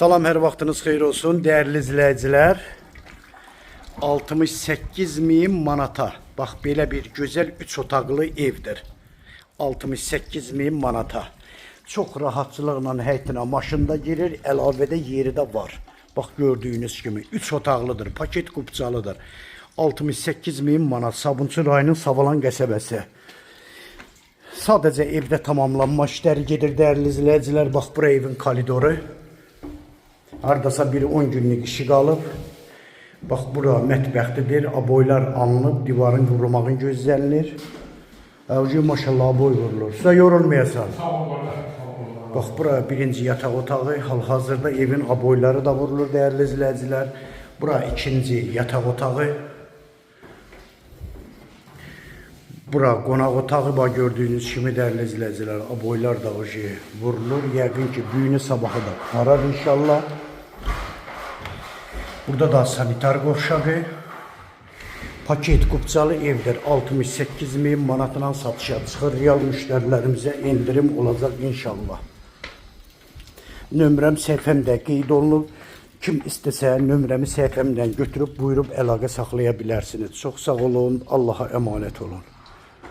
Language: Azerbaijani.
Salam, hər vaxtınız xeyir olsun, dəyərli izləyicilər. 68 min manata. Bax, belə bir gözəl 3 otaqlı evdir. 68 min manata. Çox rahatçılıqla həyətinə maşında girir, əlavədə yeri də var. Bax, gördüyünüz kimi 3 otaqlıdır, paket kupçalıdır. 68 min manat Sabunçu rayonunun Savalan qəsəbəsi. Sadəcə evdə tamamlanma işləri gedir, dəyərli izləyicilər. Bax, bura evin koridoru. Hardasa bir 10 günlük işi qalıb. Bax, bura mətbəxtidir. Aboylar alınıb, divarın qurumağın gözlənilir. Əvcü maşallah aboy vurulur. Sən yorulmayasan. Bax, bura birinci yataq otağı. Hal-hazırda evin aboyları da vurulur, dəyərli izləyicilər. Bura ikinci yataq otağı. Bura qonaq otağı, bax gördüyünüz kimi dəyərli izləyicilər, aboylar da oje vurulur. Yəqin ki, büyünü sabahı da qurtarar inşallah. Burada da sanitar qovşağı. Paket kupçalı evdir. 68 min manatla satışa çıxır. Real müştərilərimizə endirim olacaq inşallah. Nömrəm səhifəmdə qeyd olunub. Kim istəsə nömrəmi səhifəmdən götürüb buyurub əlaqə saxlaya bilərsiniz. Çox sağ olun. Allaha əmanət olun.